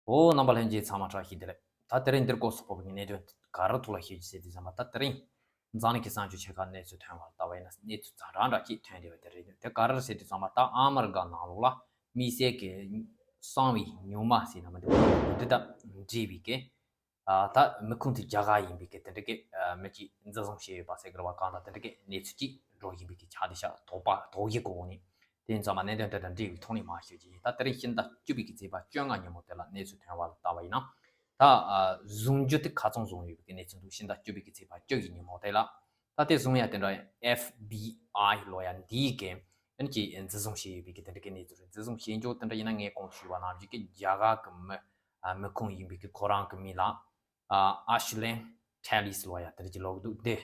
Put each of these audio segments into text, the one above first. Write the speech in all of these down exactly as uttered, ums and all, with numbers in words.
ཨོ། རྣམ་པ་ལྷན་རྒྱས་ཚང་མ་བཀྲ་ཤིས་བདེ་ལེགས། ད་དེ་རིང་འདིར་སྐོར་སོགས་པོ་གི་གནད་དོན་ག་རེ་ཐོག་ལ་ཤེས་རྒྱུ་ཟེར་དུས་ཙམ་པ། ད་དེ་རིང་འཛམ་གླིང་གི་གསར་འགྱུར་ཆེ་ཁག་གནས་ཚུལ་ཐོན་པ་ལ་ལྟ་བ་ཡིན་ན། གནས་ཚུལ་ཛ་དྲག་འདྲ་ཅིག་ཐོན་བསྡད་པ་དེ་རེད། དེ་ག་རེ་རེད་ཟེར་དུས་ཙམ་པ། ད་ཨ་མི་རི་ཀ་ནང་ལོགས་ལ་མི་སེར་གི་གསང་བའི་སྨྱུག་མ་ཟེར་ན་མི་འདུག་འདི་དང་འབྲེལ་བའི་གི། ཨ། ད་མི་ཁུངས་དེ་རྒྱ་གར་ཡིན་པའི་གི་དེ་འདྲ་གི། ཨ། མི་གཅིག་འཛིན་བཟུང་བྱས་ཡོད་པ་ཟེར་གི་རེད་པ། གང་ལྟར་དེ་འདྲ་གི་གནས་ཚུལ་ཅིག་འགྲོ་བཞིན་པའི་གི་ཆ་དེ་ཤ་དོགས་པ་དོགས་གཞི་གི་འོག་ནས། དེ་ཡིན་ཙང་མ་གནད་དོན་དེ་དང་འབྲེལ་བའི་ཐོག་ནས་མར་ཤོད་ཀྱི་ཡིན། ད་དེ་རིང་ཕྱི་ཟླ་བཅུ་པའི་གི་ཚེས་པ་བཅོ་ལྔ་ཉིན་མོ་དེ་ལ་གནས་ཚུལ་ཐོན་པ་ལ་ལྟ་བ་ཡིན་ན། ད། ཨ། བཟུང་རྒྱུ་དེ་ཁ་ཚང་བཟུང་ཡོད་པའི་གི་གནས་ཚུལ་འདུག་ཕྱི་ཟླ་བཅུ་པའི་གི་ཚེས་པ་བཅུ་བཞི་ཉིན་མོ་དེ་ལ། ད་དེ་བཟུང་ཡ་དེ་འདྲ་ཨེཕ་བི་ཨའི་ལོ་ཡ་འདིའི་གི་ཨ་ནི་ཅིག་འཛིན་བཟུང་བྱས་ཡོད་པའི་གི་དེ་འདྲ་གི་གནས་ཚུལ་རེད། འཛིན་བཟུང་བྱས་འཇོག་དེ་འདྲ་ཡིན་ན། ངས་གོང་དུ་ཞུས་པ་ནང་བཞིན་གི་རྒྱ་གར་གི་མི། ཨ། མི་ཁུངས་ཡིན་པའི་གི་ཁོ་རང་གི་མིང་ལ། ཨ། ཨ་ཤི་ལན་ཐེ་ལིས་ལོ་ཡ་དེ་འདྲ་ཅིག་ལབ་ཀྱི་འདུག་དེ།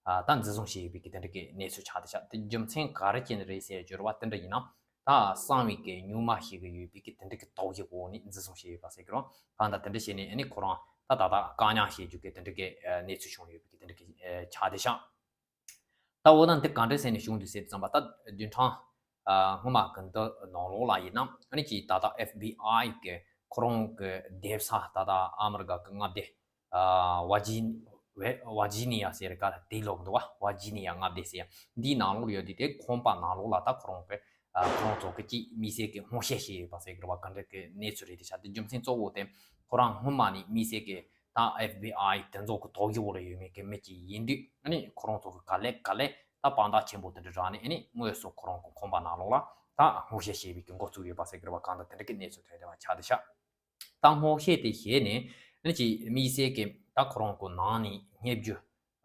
ཨ། ད་འཛིན་བཟུང་བྱས་ཡོད་པའི་གི་དེ་འདྲ་གི་གནས་ཚུལ་ཆགས་བསྡད་ཤག་དེ་རྒྱུ་མཚན་ག་རེ་བྱས་ནས་རེད་ཟེར་བརྗོད་པ་དེ་འདྲ་ཡིན་ན། ད་གསང་བའི་གི་སྨྱུག་མ་ཞིག་གི་ཡོད་པའི་གི་དེ་འདྲ་གི་དོགས་གཞི་འོག་ནས་འཛིན་བཟུང་བྱས་ཡོད་པ་ཟེར་གི་རེད། གང་ལྟར་དེ་འདྲ་བྱས་ནས་ཨ་ནི་ཁོ་རང་ད་ད་ལྟ་བཀག་ཉར་བྱེད་རྒྱུ་གི་དེ་འདྲ་གི་གནས་ཚུལ་བྱུང་ཡོད་པའི་གི་དེ་འདྲ་གི་ཆགས་བསྡད་ཤག་ད་འོ་ན་འདི་ག་འདྲ་ཟེར་ནས་བྱུང་འདུག་ཟེར་དུས་ཙམ་པ། ད་བདུན་ཕྲག་ཨ། སྔོན་མ་གི་འདི་ནང་ལོགས་ལ་ཡིན་ན། ཨ་ནི་ཅིག་ད་ལྟ་ཨེཕ་བི་ཨའི་གི་ཁོ་རང་གི་སྡོད་ས། ད་ལྟ་ཨ་མི་རི་ཀ་གི་མངའ་སྡེ། ཨ། ཝར་ཇི། ཝེ། ཝར་ཇི་ནི་ཡ་ཟེར་ག་དེ་ལབ་ཀྱི་འདུག་པ། ཝར་ཇི་ནི་ཡ་མངའ་སྡེ་ཟེར་ཡ་འདིའི་ནང་ལོགས་ཡོད་དུས། དེ་ཁང་པ་ནང་ལོགས་ལ་ད་ཁོ་རང་གི། ཨ། ཁོ་རང་ཚོ་གི་ཅིག་མི་སེར་གི་སྔོག་བཤེར་བྱས་ཡོད་པ་ཟེར་གི་རེད་པ། ག་འདྲ་གི་གནས་ཚུལ་རེད་དེ་ཤག་དེ་རྒྱུ་མཚན་གཙོ་བོ་དེ་ཁོ་རང་སྔོན་མ་ནས་མི་སེར་གི། ད་ཨེཕ་བི་ཨའི་དེ་ཚོ་གི་དོགས་གཞི་འོག་ལ་ཡོད་མཁན་གི་མི་གཅིག་ཡིན་དུས། ཨ་ནི་ཁོ་རང་ཚོ་གི་ག་ལེ་ག་ལེ་ད་དཔང་རྟགས་ཆེན་པོ་དེ་འདྲ་རག་ནས། ཨ་ནི་དངོས་སུ་ཁོ་རང་གི་ཁང་པ་ནང་ལོགས་ལ་ད་སྔོག་བཤེར་བྱས་པའི་གི་འགོ་བཙུགས་ཡོད་པ་ཟེར་གི་རེད་པ། གང་ལྟར་དེ་འདྲ་གི་གནས་ཚུལ་ཐོན་བསྡད་པ་ཆགས་བསྡད་ཤག་ད་སྔོག་བཤེར་དེ་བྱས་ནས། ཨ་ནི་ཅིག་མི་སེར་གི་ད་ཁོ་རང་གི་ནང་ནས་རྙེད་རྒྱུ།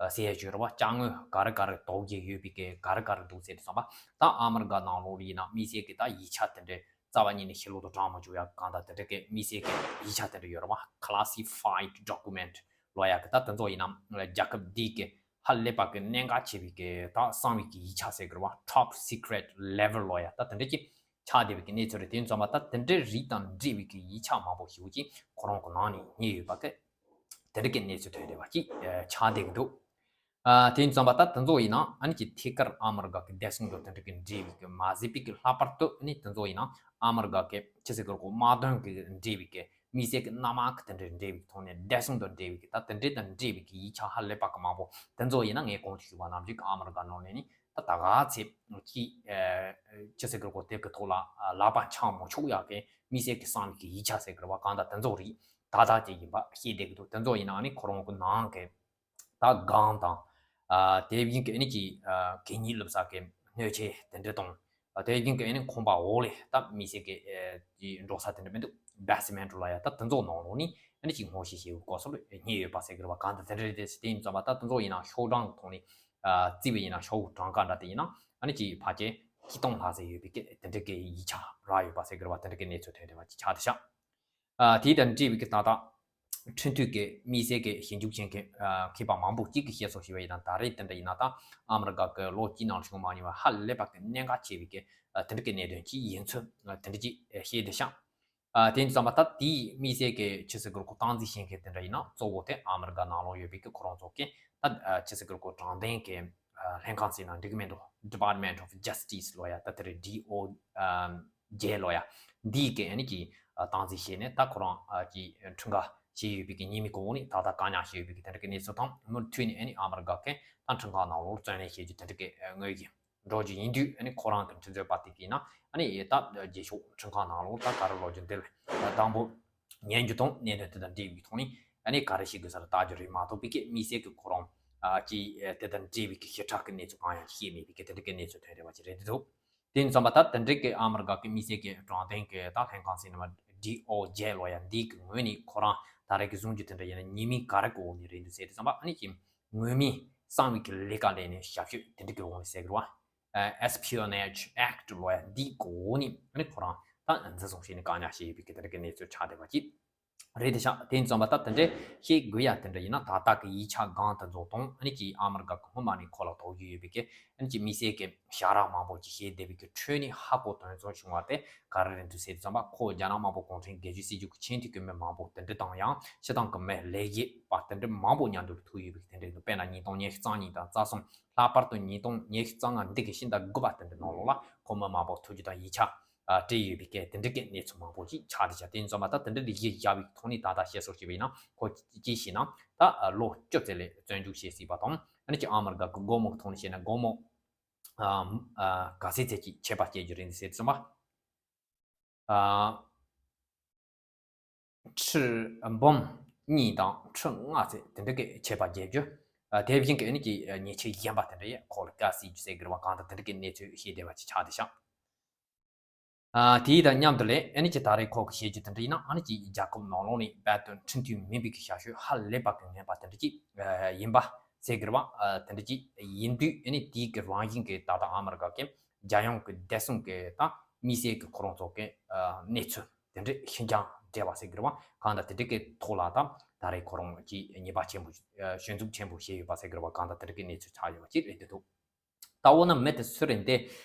ཨ། ཟེར་ཡ་ཅིག་ཡོད་རེད་པ། དཔྱ་དངོས་ག་རེ་ག་རེ་དོགས་གཞི་ཡོད་པའི་གི་ག་རེ་ག་རེ་འདུག་ཟེར་དུས་ཙམ་པ། ད་ཨ་མི་རི་ཀ་ནང་ལོགས་ལ་ཡིན་ན་མི་སེར་གི་ད་ཡིག་ཆ་དེ་འདྲ་རྩ་བ་ཉིད་ནས་ཕྱི་ལོགས་ཏུ་བགྲང་མི་བཅུག་ཡ། གང་ལྟར་དེ་འདྲ་གི་མི་སེར་གི་ཡིག་ཆ་དེ་འདྲ་ཡོད་རེད་པ། Classified Document ལབ་ཡ་གི། ད་དེ་ཚོ་ཡིན་ན་རྒྱལ་ཁབ་འདིའི་གི་ཧ་ལས་པ་གི་གནད་འགག་ཆེ་བའི་གི་ད་གསང་བའི་གི་ཡིག་ཆ་ཟེར་གི་རེད་པ། Top Secret Level ལབ་ཡ་ད་དེ་འདྲ་གི་ཆགས་བསྡད་པའི་གི་གནས་ཚུལ་རེད། དེ་ཡིན་ཙམ་པ་ད་དེ་འདྲའི་རིགས་དང་འབྲེལ་བའི་གི་ཡིག་ཆ་མང་པོ་ཞིག་ཅིག་ཁོ་རང་གི་ནང་ནས་རྙེད་ཡོད་པ་གི་དེ་འདྲ་གི་གནས་ཚུལ་ཐོན་བསྡད་པ་ཅིག་ཨ། ཆགས་བསྡད་ཀྱི་འདུག་ཨ། དེ་ཡིན་ཙམ་པ་ད་དེ་ཚོ་ཡིན་ན་ཨ་ནི་ཅིག་ཐད་ཀར་ཨ་མི་རི་ཀ་གི་བདེ་སྲུང་དང་དེ་འདྲ་གི་འབྲེལ་བའི་གི་མ་ཟད་པའི་གི། ལྷག་པར་དུ་ཨ་ནི་དེ་ཚོ་ཡིན་ན་ཨ་མི་རི་ཀ་གི་ཅི་ཟེར་གི་རེད་གོ། དམག་དོན་གི་འབྲེལ་བའི་གི་མི་སེར་གི་སྣ་མང་གི་དེ་འདྲ་འབྲེལ་བའི་གི་ཐོག་ནས། བདེ་སྲུང་དང་འབྲེལ་བའི་གི་ད་དེ་འདྲ་དང་འབྲེལ་བའི་གི་ཡིག་ཆ་ཧ་ལས་པ་གི་མང་པོ། དེ་ཚོ་ཡིན་ན་ངས་གོང་དུ་ཞུས་པ་ནང་བཞིན་གི་ཨ་མི་རི་ཀ་ནང་ནས་ནི་ད་ད་ག་ཚད་ཅིག་ཨ། ཅི་ཟེར་གི་རེད་གོ། དེ་གི་ཐོག་ལ་ལག་པ་འཆང་མི་ཆོག་ཡ་གི་མི་སེར་གི་གསང་བའི་གི་ཡིག་ཆ་ཟེར་གི་རེད་པ། གང་ལྟར་དེ་ཚོ་རིགས་ད་ད་ཅིག་ཡིན་པ་ཤེས་བསྡད་ཀྱི་འདུག་དེ་ཚོ་ཡིན་ན་ཨ་ནི་ཁོ་རང་གི་ནང་གི་ད་སྒང་དང་། ཨ། དེ་བཞིན་གི་ཨ་ནི་ཅིག་ཨ། གད་སྙིགས་བླུགས་ས་གི་སྣོད་ཆས་དེ་འདྲ་དང་། ཨ། དེ་བཞིན་གི་ཨ་ནི་ཁང་པ་འོག་ལ་ད་མི་སེར་གི་ཨ། ཅིག་འགྲོ་ས་དེ་འདྲ་མི་འདུག་བེ་སི་མེན་ཊི་ལབ་ཡ་ད་དེ་ཚོ་ནང་ལོགས་ནས་ཨ་ནི་ཅིག་སྔོག་བཤེར་བྱེད་པའི་སྐབས་སུ་རྙེད་ཡོད་པ་ཟེར་གི་རེད་པ། གང་ལྟར་དེ་འདྲ་རེད་དེ། དེ་ཡིན་ཙམ་པ་ད་དེ་ཚོ་ཡིན་ན་ཤོག་གྲངས་ཀྱི་ཐོག་ནས། ཨ། བརྩིས་པ་ཡིན་ན་ཤོག་གྲངས་ཀ་འདྲ་དེ་ཡིན་ན་ཨ་ནི་ཅིག་ཕལ་ཆེར་ཆིག་སྟོང་ལྷག་ཙམ་ཡོད་པའི་གི་དེ་འདྲ་གི་ཡིག་ཆ་རག་ཡོད་པ་ཟེར་གི་རེད་པ། དེ་འདྲ་གི་གནས་ཚུལ་ཐོན་བསྡད་པ་ཅིག་ཆགས་བསྡད་ཤག་ཨ། དེ་དང་འབྲེལ་བའི་གི་ད་ལྟ་ཁྲིན་ཏུའུ་གི་མི་སེར་གི་ཞིབ་འཇུག་བྱེད་མཁན། ཨ། མཁས་པ་མང་པོ་གཅིག་གིས་བཤད་སྲོལ་ཞིག་ཡོད་པ་ཡིན་ན། ད་རེས་དེ་འདྲ་ཡིན་ན་ད་ཨ་མི་རི་ཀ་གི་ལོ་གཅིག་ནང་བྱུང་མ་མྱོང་བའི་ཧ་ལས་པ་གི་གནད་འགག་ཆེ་བའི་གི། ཨ། དེ་འདྲ་གི་གནད་དོན་ཅིག་ཡིན་ཚུལ། ཨ། དེ་འདྲ་ཅིག་བཤད་བསྡད་ཤག་ཨ། དེ་ཡིན་ཙམ་པ་ད་དེའི་མི་སེར་གི་ཅི་ཟེར་གི་རེད་གོ། སྟངས་འཛིན་བྱེད་མཁན་དེ་འདྲ་ཡིན་ན་གཙོ་བོ་དེ་ཨ་མི་རི་ཀ་ནང་ལོགས་ཡོད་པའི་གི་ཁོ་རང་ཚོ་གི་ད། ཨ། ཅི་ཟེར་གི་རེད་གོ། དྲང་བདེན་གི། ཨ། ལྷན་ཁང་ཟེར་ན་འགྲིག་གི་མི་འདུག Department of Justice ལབ་ཡ་ད་དེ་རེད། ཌི་ཨོ་ཇེ་ལབ་ཡ་འདིའི་གི་ཨ་ནི་ཅིག་ཨ། སྟངས་འཛིན་བྱས་ནས་ད་ཁོ་རང་ཨ། ཅིག་ཁྲིམས་འགལ་བྱས་ཡོད་པའི་གི་ཉེས་མིང་གི་འོག་ནས་ད་ལྟ་བཀག་ཉར་བྱས་ཡོད་པའི་གི་དེ་འདྲ་གི་གནས་ཚུལ་དང་། མུ་མཐུད་ནས་ཨ་ནི་ཨ་མི་རི་ཀ་གི་ད་ཁྲིམས་ཁང་ནང་ལོགས་བཙོན་ལེན་བྱེད་རྒྱུ་དེ་འདྲ་གི་ཨ། དངོས་ཀྱི་འགྲོ་རྒྱུ་ཡིན་དུས། ཨ་ནི་ཁོ་རང་གི་མཐུན་རྫོགས་པ་དེ་གིས་ན་ཨ་ནི་ད་རྗེས་ཕྱོགས་ཁྲིམས་ཁང་ནང་ལོགས་ད་ག་རེ་ལབ་རྒྱུ་འདི་ལ་དང་པོ་ཉན་རྒྱུ་དང་། གནད་དོན་དེ་དང་འབྲེལ་བའི་ཐོག་ནས་ཨ་ནི་ག་རེ་བྱེད་དགོས་ས་ལ་ལྟ་རྒྱུ་རེད་མ་གཏོགས་པའི་གི་མི་སེར་གི་ཁོ་རང་ཨ། ཅིག་དེ་དང་འབྲེལ་བའི་གི་ཞེ་དྲག་གི་གནས་ཚུལ་གང་ཡང་ཤེས་མེད་པའི་གི་དེ་འདྲ་གི་གནས་ཚུལ་ཐོན་བསྡད་པ་ཅིག་རེད་འདུག་དེ་ཡིན་ཙམ་པ་ད་དེ་འདྲ་གི་ཨ་མི་རི་ཀ་གི་མི་སེར་གི་དྲང་བདེན་གི་ད་ལྷན་ཁང་ཟེར་ན་མ། ཌི་ཨོ་ཇེ་ལབ་ཡ་འདི་གི་ངོས་ནས་ཁོ་རང་ད་རེས་གི་བཟུང་རྒྱུ་དེ་འདྲ་ཡིན་ན་ཉེས་མིང་ག་རེ་གི་འོག་ནས་རེད་འདུག་ཟེར་དུས་ཙམ་པ། ཨ་ནི་ཅིག་ངོ་མའི་གསང་བའི་གི་ལས་ཀ་ལས་ནས་ཞབས་ཞུ་དེ་འདྲ་གི་འོག་ནས་ཟེར་གི་རེད་པ། ཨ། Espionage Act ལབ་ཡ་འདི་གི་འོག་ནས་ཨ་ནི་ཁོ་རང་ད་འཛིན་བཟུང་བྱས་ནས་བཀག་ཉར་བྱས་ཡོད་པའི་གི་དེ་འདྲ་གི་གནས་ཚུལ་ཆགས་བསྡད་པ་ཅིག་རེད་དེ་ཤག་དེ་ཡིན་ཙམ་པ་ད་དེ་འདྲ་ཤེས་དགོས་ཡ་དེ་འདྲ་ཡིན་ན། ད་ལྟ་གི་ཡིག་ཆ་སྒང་དེ་ཚོ་དང་། ཨ་ནི་ཅིག་ཨ་མི་རི་ཀ་གི་སྔོན་མ་ནས་ཁོ་ལ་དོགས་གཞི་ཡོད་པའི་གི་ཨ་ནི་ཅིག་མི་སེར་གི་ཞལ་རག་མང་པོ་ཅིག་བྱས་བསྡད་པའི་གི་ཁྲོད་ནས་ཧ་གོ་དོན་ཚན་བྱུང་བ་དེ་ག་རེ་རེད་འདུག་ཟེར་དུས་ཙམ་པ། ཁོ་རྒྱ་ནག་དམར་པོ་གུང་ཁྲན་སྒེར་གཅོད་སྲིད་བྱུས་ཀྱི་ཆེས་མཐོའི་བཀོད་མི་མང་པོ་དེ་འདྲ་དང་། ཡང་སྤྱི་བཏང་གི་མི་ལས་བྱེད་པ་དེ་འདྲ་མང་པོ་མཉམ་དུ་ཐུག་ཡོད་པའི་གི་དེ་འདྲ་འདུག་དཔེར་ན་ཉིས་སྟོང་ཉི་ཤུ་རྩ་གཉིས་དང་རྩ་གསུམ། ལྷག་པར་དུ་ཉིས་སྟོང་ཉི་ཤུ་རྩ་ལྔ་འདི་གི་ཕྱི་ཟླ་དགུ་པ་དེ་འདྲ་ནང་ལོགས་ལ་ཁོ་མི་མང་པོ་ཐུག་རྒྱུ་དང་། ཡིག་ཆ་ ཨ་སྤྲད་ཡོད་པའི་སྐད་དེ་འདྲའི་སྐད་གནས་ཚུལ་མང་པོ་ཞིག་ཆགས་བསྡད་ཤག་དེ་ཡིན་ཙང་མ་ད་དེ་འདྲ་ལས་གཞི་བཞག་པའི་ཐོག་ནས་ད་ལྟ་བཤད་སྲོལ་བྱས་པ་ཡིན་ན་ཁོ་ཅི་ཞེ་ན་ད་ལོ་བཅུ་ཙམ་ལས་བཙོན་འཇུག་བྱས་སྲིད་པ་དང་ཨ་ནི་ཅིག་ཨ་མི་རི་ཀ་གི་སྒོར་མོ་གི་ཐོག་ནས་བཤད་ན་སྒོར་མོ་ཨ་ཨ་ག་ཚད་ཙམ་ཅིག་ཆད་པ་བཅད་རྒྱུ་རེད་འདུག་ཟེར་དུས་ཙམ་པ། ཨ་ཁྲི་འབུམ་གཉིས་དང་ཁྲི་ལྔ་ཙམ་དེ་འདྲ་གི་ཆད་པ་བརྒྱབ་རྒྱུ། ཨ་དེ་བཞིན་གྱི་ཨ་ནི་ཀྱི་ཉེས་ཆད་གཞན་པ་དེ་འདྲ་ཡང་ཁོ་ལ་བཀལ་སྲིད་རྒྱུ་ཟེར་གི་རེད་བ། གང་ལྟར་དེ་འདྲ་གི་གནས་ཚུལ་བཤད་བསྡད་པ་ཅིག་ཆགས་བསྡད་ཤག་ཨ་དེའི་དང་མཉམ་དུ་ལས་ཨ་ནི་ཀྱི་ད་རེས་ཁོ་གི་བཤད་རྒྱུ་དེ་འདྲ་ཡིན་ན་ཨ་ནི་ཀྱི་རྒྱལ་ཁབ་ནང་ལོགས་ནས་རྦད་དེ་ཁྲིམས་མཐུན་མིན་པའི་གི་ཞབས་ཞུ་ཧ་ལས་པ་གི་ངན་པ་དེ་འདྲ་ཅིག་ཡིན་པ་ཟེར་གི་རེད་བ། ཨ་དེ་འདྲ་ཅིག་ཡིན་དུས་ཨ་ནི་དེའི་གི་རང་བཞིན་གི་ད་ལྟ་ཨ་མི་རི་ཀ་གི་རྒྱལ་ཡོངས་ཀྱི་བདེ་སྲུང་གི་དང་དམིགས་བསལ་གྱི་ཁོ་རང་ཚོ་གི་ཨ་གནས་ཚུལ་དེ་འདྲའི་ཤིན་སྦྱངས་འབྲེལ་བ་ཟེར་གི་རེད་བ། གང་ལྟར་དེ་འདྲའི་གི་ཐོག་ལ་དང་ད་རེས་ཁོ་རང་གིས་ཉེས་པ་ཆེན་པོ་ཞུ་འཛུགས་ཆེན་པོ་བྱས་ཡོད་པ་ཟེར་གི་རེད་བ། གང་ལྟར་དེ་འདྲའི་གི་གནས་ཚུལ་ཆགས་ཡོད་པ་ཅིག་རེད་འདུག་ད་འོ་ན་མི་དེ་སུ་རེད་འདི་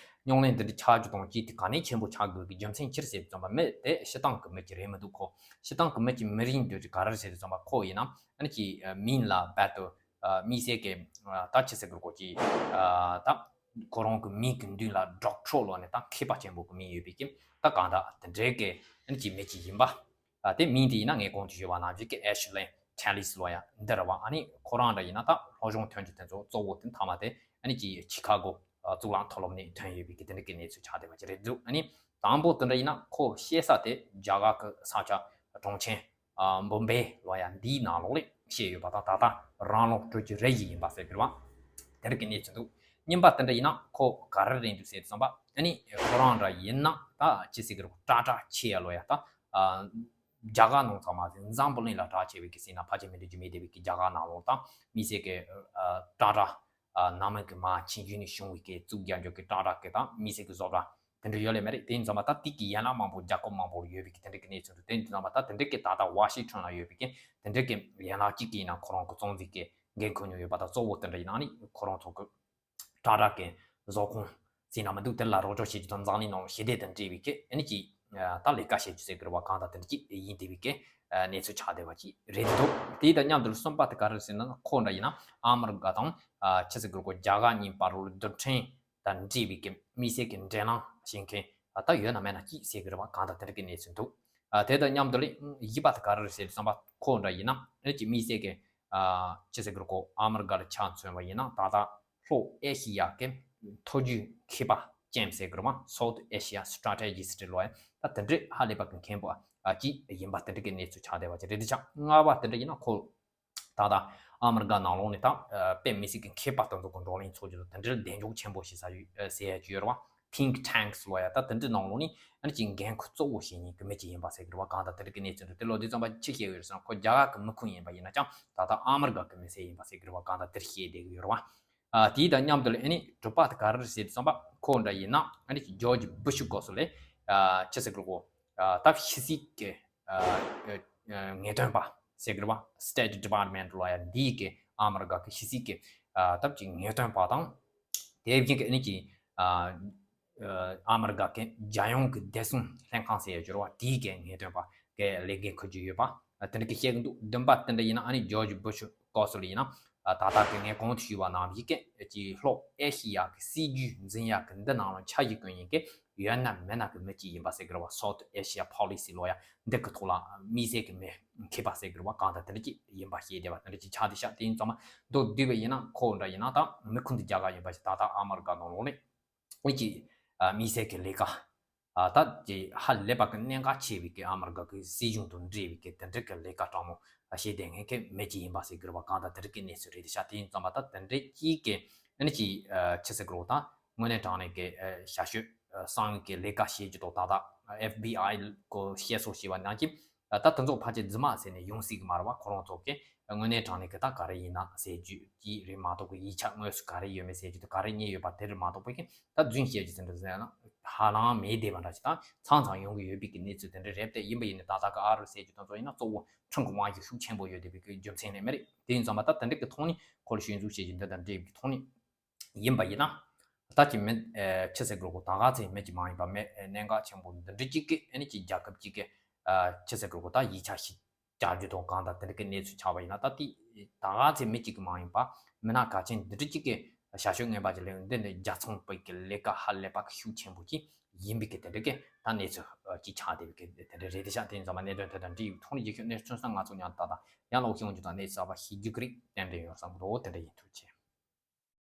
རྙོག་གླེང་འདི་འདྲ་ཆགས་རྒྱུ་དང་ཅིག་དེ་ག་ནས་ཆེན་པོ་ཆགས་དགོས་ཀྱི་རྒྱུ་མཚན་ཅི་རེད་ཟེར་དུས་ཙམ་པ་མི་དེ་སྤྱིར་བཏང་གི་མི་ཅིག་རེད་མི་འདུག་ཁོ་སྤྱིར་བཏང་གི་མི་ཅིག་མི་རིགས་འདི་ག་རེ་ཟེར་དུས་ཙམ་པ་ཁོ་ཡིན་ན་ཨ་ནི་ཅིག་མིང་ལ་རྦད་དེ། ཨ་དམིགས་བསལ་གྱི་ཨ་ད་ཅི་ཟེར་དགོས་རེད་ཀྱི་ཨ་ད་ཁོ་རང་གི་མིང་གི་མདུན་ལ་ཌོག་ཊར་ལབ་ནས་ད་མཁས་པ་ཆེན་པོ་གི་མིང་ཡོད་པའི་ཀྱི་ད་གང་ལྟར་དེ་འདྲའི་གི་ཨ་ནི་ཅིག་མི་ཅིག་ཡིན་པ། ཨ་དེ་མིང་དེ་ཡིན་ན་ངས་གོང་དུ་ཞུས་པ་ནང་བཞིན་གྱི་ཨེ་ཤི་ལི་ཊེ་ལིས་ལབ་ཡ་འདི་རེད་བ། ཨ་ནི་ཁོ་རང་འདྲ་ཡིན་ན་ད་སློབ་སྦྱོང་ཐོན་རྒྱུ་དེ་ཚོ་གཙོ་བོ་དེ་མཐའ་མ་དེ་ཨ་ནི་ཅིག་ཆི་ཁ་གོ་ཨ་གཙུག་ལག་མཐོ་སློབ་ནས་ཐོན་ཡོད་པའི་ཀྱི་དེ་འདྲའི་གི་གནས་ཚུལ་ཆགས་བསྡད་པ་ཅིག་རེད་འདུག་ཨ་ནི་དང་པོ་དེ་འདྲ་ཡིན་ན་ཁོ་བཤད་ས་དེ་རྒྱ་གར་གི་ས་ཆ་གྲོང་ཆེན། ཨ་འབོམ་བེ་ལབ་ཡ་འདིའི་ནང་ལོགས་ལས་བཤད་ཡོད་པ་དང་ད་ལྟ་རང་ལོ་དྲུག་ཅུ་རེ་བཞི་ཡིན་པ་ཟེར་གི་རེད་བ། དེ་རིགས་ཀྱི་གནས་ཚུལ་འདུག་གཉིས་པ་དེ་འདྲ་ཡིན་ན་ཁོ་ག་རེ་རེད་འདུག་ཟེར་དུས་ཙམ་པ་ཨ་ནི་ཁོ་རང་འདྲ་ཡིན་ན་ད་ཅི་ཟེར་གི་རེད་ཀྲག་ཀྲག་ཆེ་ཡ་ལབ་ཡ་ད་ཨ་རྒྱ་གར་ནང་ཚང་མ་ཟེར་འཛམ་བུ་གླིང་ལ་གྲགས་ཆེ་བའི་གི་ཟེར་ན་ཕལ་ཆེར་མི་འགྲིག་རྒྱུ་མེད་བསྡད་པའི་གི་རྒྱ་གར་ནང་ལོགས་དང་དམིགས་བསལ་གི་ཨ་ཀྲག་ཀྲག་ཨ་ནང་མི་གི་མ་ཆིན་རྒྱུན་ནས་བྱུང་བའི་གི་རྩུབ་རྒྱག་འཇོག་གི་ཀྲག་ཀྲག་གི་དང་དམིགས་བསལ་གི་བཟོ་གྲྭ་དེ་འདྲ་ཡོད་ལེ་མ་རེད། དེ་ཡིན་ཙང་མ་ད་དེ་གི་ཡན་ལག་མང་པོ་རྒྱལ་ཁབ་མང་པོར་ཡོད་པའི་གི་དེ་འདྲ་གི་གནས་ཚུལ་འདུག་དེ་ཡིན་ཙང་མ་ད་དེ་འདྲ་གི་ད་ལྟ་ཝ་ཤིང་ཊོན་ལ་ཡོད་པའི་གི་དེ་འདྲ་གི་ཡན་ལག་གཅིག་གི་ཡིན་ན་ཁོ་རང་གི་གཙོ་འཛིན་གི་འགན་འཁུར་མྱོང་ཡོད་པ་དང་གཙོ་བོ་དེ་འདྲ་ཡིན་ན་ནི་ཁོ་རང་ཚོ་གི་ཀྲག་ཀྲག་གི་བཟོ་ཁང་ཟེར་ན་མི་འདུག་དེ་ལ་རོགས་སྐྱོར་བྱེད་རྒྱུ་དང་འཛམ་གླིང་ནང་ཞི་བདེ་དང་འབྲེལ་བའི་གི་ཨ་ནི་ཅིག་ད་ལས་ཀ་བྱེད་རྒྱུ་ཟེར་གི་རེད་བ། གང་ལྟར་དེ་འདྲ་ཅིག་ཡིན་བསྡད་པའི་གི་གནས་ཚུལ་ཆགས་བསྡད་པ་ཅིག་རེད་འདུག་དེ་དང་མཉམ་དུ་གསུམ་པ་དེ་ག་རེ་ཟེར་ན་ཁོ་འདྲ་ཡིན་ན་ཨ་མི་རི་ཀ་དང་ཨ་ཆི་ཟེར་གི་རེད་གོ་རྒྱ་གར་གཉིས་བར་ལ་རྡུལ་ཕྲན་དང་འབྲེལ་བའི་གི་དམིགས་བསལ་གྱི་འབྲེལ་ལམ་བྱེད་མཁན་ད་ཡོད་ན་མེད་ན་ཅིག་ཟེར་གི་རེད་བ། གང་ལྟར་དེ་འདྲ་གི་གནས་ཚུལ་འདུག་ཨ་དེ་དང་མཉམ་དུ་ལས་བཞི་པ་དེ་ག་རེ་རེད་ཟེར་དུས་ཙམ་པ་ཁོ་འདྲ་ཡིན་ན་ཨ་ནི་ཅིག་དམིགས་བསལ་གྱི་ཨ་ཆི་ཟེར་གི་རེད་གོ་ཨ་མི་རི་ཀ་ལ་ཆ་མཚོན་པ་ཡིན་ན་ད་ལྟ་ལྷོ་ཨེ་ཤི་ཡ་གི་མཐོ་རྒྱུགས་མཁས་པ་ཅན་ཟེར་གི་རེད་བ། South Asia Strategist ལབ་ཡ་ད་དེ་འདྲ་ཧ་ལས་པ་གི་མཁན་པོ་ཨ་ཅིག་ཡིན་པ་དེ་འདྲ་གི་གནས་ཚུལ་ཆགས་བསྡད་པ་ཅིག་རེད། དེ་ཆ་ལྔ་པ་དེ་འདྲ་ཡིན་ན་ཁོ་ད་ལྟ་ཨ་མི་རི་ཀ་ནང་ལོགས་ནས་ད་ཨ་དཔེ་མི་སྲིད་ཀྱི་མཁས་པ་དེ་ཚོ་གི་བགྲོ་གླེང་ཚོགས་རྒྱུ་དང་དེ་འདྲའི་གདེང་འཇོག་ཆེན་པོ་བྱེད་ས་ཡོད་ཨ་ཟེར་ཡ་ཅིག་ཡོད་རེད་བ། Think tanks ལབ་ཡ་ད་དེ་འདྲའི་ནང་ལོགས་ནས་ཨ་ནི་ཅིག་འགན་ཁུར་གཙོ་བོ་བཞེས་མཁན་གྱི་མི་ཅིག་ཡིན་པ་ཟེར་གི་རེད་བ། གང་ལྟར་དེ་འདྲ་གི་གནས་ཚུལ་འདུག་དེ་ལོ་དུས་ཙམ་པ་ཅི་བཤད་ཡོད་རེད་ཟེར་ན་ཁོ་རྒྱ་གར་གྱི་མི་ཁུངས་ཡིན་པ་ཡིན་ན་ཀྱང་ད་ལྟ་ཨ་མི་རི་ཀ་གི་མི་སེར་ཡིན་པ་ཟེར་གི་རེད་བ། གང་ལྟར་དེ་བཤད་བསྡད་གི་ཡོད་རེད་བ། ཨ་དེའི་དང་མཉམ་དུ་ལ་ཨ་ནི་དྲུག་པ་དེ་ག་རེ་རེད་ཟེར་དུས་ཙམ་པ་ཁོ་འདྲ་ཡིན་ན་ཨ་ནི་ཅིག་ཇོརྗ་སྦུ་ཤི་སྐབས་སུ་ལས་ཨ་ཆི་ཟེར་གི་རེད་གོ་ཨ་ད་ཕྱི་སྲིད་ཀྱི་ཨ་ཨ་ངེས་སྟོན་པ་ཟེར་གི་རེད་བ། State Department ལབ་ཡ་འདིའི་གི་ཨ་མི་རི་ཀ་གི་ཕྱི་སྲིད་ཀྱི་ཨ་སྟབས་ཀྱི་ངེས་སྟོན་པ་དང་། དེ་བཞིན་གི་ཨ་ནི་ཀྱི་ཨ་ཨ་ཨ་མི་རི་ཀ་གི་རྒྱལ་ཡོངས་ཀྱི་བདེ་སྲུང་ལྷན་ཁང་ཟེར་ཡ་ཅིག་ཡོད་རེད་བ། དེའི་གི་ངེས་སྟོན་པ་གི་ལས་འགན་འཁུར་གྱི་ཡོད་པ་དེ་འདྲ་གི་བཤད་གི་འདུག་བདུན་པ་དེ་འདྲ་ཡིན་ན་ཨ་ནི་ཇོརྗ་སྦུ་ཤི་སྐབས་སུ་ལ་ཡིན་ན་ཨ་ད་ལྟ་གི་ངས་གོང་དུ་ཞུས་པ་ནང་བཞིན་གི་ཀྱི་ལྷོ་ཨེ་ཤི་ཡ་གི་སྲིད་ཇུས་འཛིན་ཡ་གི་འདི་ནང་ལ་ཆ་བཞག་གི་ཡིན་གི་ཡོད་ན་མེད་ན་གི་མི་གཅིག་ཡིན་པ་ཟེར་གི་རེད་བ། South Asia Policy ལབ་ཡ་འདི་གི་ཐོག་ལ་དམིགས་བསལ་གི་མི་མཁས་པ་ཟེར་གི་རེད་བ། གང་ལྟར་དེ་འདྲ་ཅིག་ཡིན་པ་ཤེས་བསྡད་པ་དེ་འདྲ་ཅིག་ཆགས་བསྡད་ཤག་དེ་ཡིན་ཙང་མ་མདོར་བསྡུས་པ་ཡིན་ན་ཁོ་འདྲ་ཡིན་ན་ད་མི་ཁུངས་འདི་རྒྱ་གར་ཡིན་པ་ཞིག་ད་ལྟ་ཨ་མི་རི་ཀ་ནང་ལོགས་ནས་དབུས་ཀྱི་ཨ་དམིགས་བསལ་གི་ལས་ཀ་ཨ་ད་ཀྱི་ཧ་ལས་པ་གི་གནད་འགག་ཆེ་བའི་གི་ཨ་མི་རི་ཀ་གི་སྲིད་གཞུང་དང་འབྲེལ་བའི་གི་དེ་འདྲ་གི་ལས་ཀ་སྤྲང་མོ་བྱེད་བསྡད་མཁན་གི་མི་གཅིག་ཡིན་པ་ཟེར་གི་རེད་བ། གང་ལྟར་དེ་འདྲ་གི་གནས་ཚུལ་རེད་ཤག་དེ་ཡིན་ཙང་མ་ད་དེ་འདྲ་གཅིག་གི་ཨ་ནི་ཅིག་ཨ་ཆི་ཟེར་གི་རེད་བ། ད་དངོས་གནས་དྲང་གནས་ཀྱི་ཨ་ཞབས་ཞུ་ཨ་གསང་བའི་གི་ལས་ཀ་བྱེད་རྒྱུ་དང་ད་ལྟ་ཨེཕ་བི་ཨའི་གི་བཤད་སྲོལ་བྱས་པ་ནང་བཞིན་ཨ་ད་དེ་ཚོ་ཕལ་ཆེར་རྫུན་མ་ཟེར་ནས་ཡོང་སྲིད་གི་མ་རེད་བ། ཁོ་རང་ཚོ་གི་དངོས་གནས་དྲང་གནས་ཀྱི་ད་ག་རེ་ཡིན་ན་ཟེར་རྒྱུ་ཅིག་རེད་མ་གཏོགས་གི་ཡིག་ཆ་དངོས་སུ་ག་རེ་ཡོད་མེད་ཟེར་རྒྱུ་དེ་ག་རེ་རྙེད་ཡོད་པ་དེ་རེད་མ་གཏོགས་པའི་གི་ད་རྫུན་བཤད་རྒྱུ་དེ་འདྲ་ཟེར་ན་ཧ་ལམ་མེད་བསྡད་པ་འདྲ་ཞིག་དང་། མཚམས་མཚམས་ཡོང་གི་ཡོད་པའི་གི་གནས་ཚུལ་དེ་འདྲ་རེད་དེ། ཡིན་པ་ཡིན་ནའི་ད་ལྟ་གི་ཨ་རུ་ཟེར་རྒྱུ་དེ་ཚོ་ཡིན་ན་གཙོ་བོ་ཁྲིམས་ཀྱི་དབང་ཤུགས་ཤུགས་ཆེན་པོ་ཡོད་བསྡད་པའི་གི་རྒྱུ་མཚན་ལས་མ་རེད། དེ་ཡིན་ཙང་མ་ད་དེ་འདྲ་གི་ཐོག་ནས་ཁོ་ལ་ཞུ་འཛུགས་བྱེད་རྒྱུ་འདི་དང་འབྲེལ་བའི་གི་ཐོག་ནས་ཡིན་པ་ཡིན་ན། ད་ཀྱི་མི་ཨེ་ཆི་ཟེར་དགོས་གོ་ད་ག་ཚོད་མི་གཅིག་མ་ཡིན་པ་མི་ཨེ་གནད་འགག་ཆེན་པོ་འདི་འདྲ་གཅིག་གི་ཨ་ནི་ཀྱི་རྒྱལ་ཁབ་གཅིག་གི་ཨ་ཆི་ཟེར་དགོས་གོ་ད་ཡིག་ཆ་ཞིག་རྒྱག་རྒྱུ་དང་གང་དང་དེ་འདྲ་གི་གནས་ཚུལ་ཆགས་པ་ཡིན་ན། ད་དེ་ད་ག་ཚོད་མི་གཅིག་གི་མ་ཡིན་པ་མི་སྣ་གལ་ཆེན་འདི་འདྲ་གཅིག་གི་ ཞ་ཞུ་ངན་པ་ཅིག་ལས་འདི་འདི་རྒྱལ་ཚོང་པའི་གི་ལས་ཀ་ཧ་ལས་པ་ཤུགས་ཆེན་པོ་ཅིག་ཡིན་པའི་གི་དེ་འདྲ་གི་ད་གནས་ཚུལ་ཅིག་ཆགས་བསྡད་པའི་གི་དེ་འདྲ་རེད། དེ་ཤ་དེ་ཡིན་ཙང་མ་གནད་དོན་དེ་དང་འབྲེལ་ཡོད་ཐོག་ནས་རྒྱུས་ཤོག་གནས་ཚུལ་སོང་ང་ཚོ་ཉར་ལྟ་དང་ཡང་ལོག་ཤེས་འོང་རྒྱུ་དང་གནས་ཚུལ་གསར་པ་ཤེས་རྒྱུ་གི་རིགས་ཏན་ཏན་ཡོད་བསམ་གི་འདུག་དེ་འདྲ་ཡིན། ཐུགས་རྗེ་ཆེ།